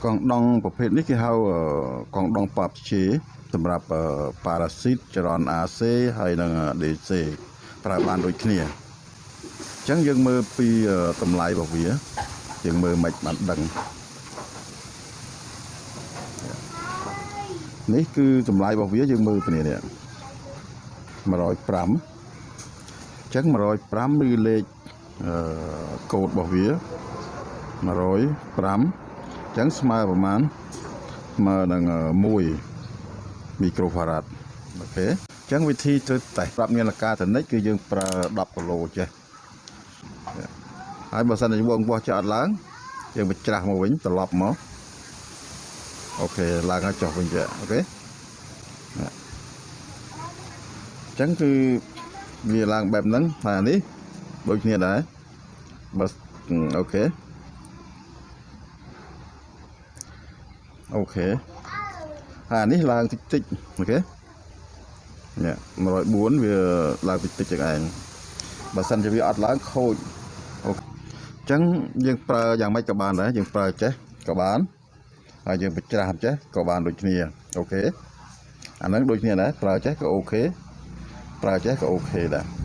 កង់ដង់ប្រភេទនេះគេហៅកង់ដង់ប៉ាប់ជេសម្រាប់ប៉ារ៉ាស៊ីតចរន្ត AC ហើយនិង DC ប្រើបានដូចគ្នាអញ្ចឹងយើងមើលពីតម្លៃរបស់វាយើងមើលមិនបានដឹងនេះគឺតម្លៃរបស់វាយើងមើលគ្នានេះ105អញ្ចឹង105គឺលេខអឺកូដរបស់វា105អញ្ចឹងស្មើប្រមាណស្មើនឹង1មីក្រូហ្វារ៉ាត់ OK អញ្ចឹងវិធីធ្វើតេស្តប្រាប់នាឡិកាតនិចគឺយើងប្រើ10គីឡូចេះហើយបើសិនជាវងវាស់ចោលអត់ឡើងយើងបញ្ច្រាស់មកវិញត្រឡប់មក OK ឡើងហើយចុះវិញចេះ OK អញ្ចឹងគឺវាឡើងបែបហ្នឹងហើយអានេះដូចគ្នាដែរបើ OK OK ហើយអានេះឡើងតិចតិច OK នេះ104វាឡើងតិចតិចចឹងឯងបើសិនជាវាអត់ឡើងខូច OK អញ្ចឹងយើងប្រើយ៉ាងម៉េចក៏បានដែរយើងប្រើចេះក៏បានហើយយើងបញ្ច្រាស់ចេះក៏បានដូចគ្នា OK អាហ្នឹងដូចគ្នាដែរប្រើចេះក៏ OK ប្រើចេះក៏ OK ដែរ។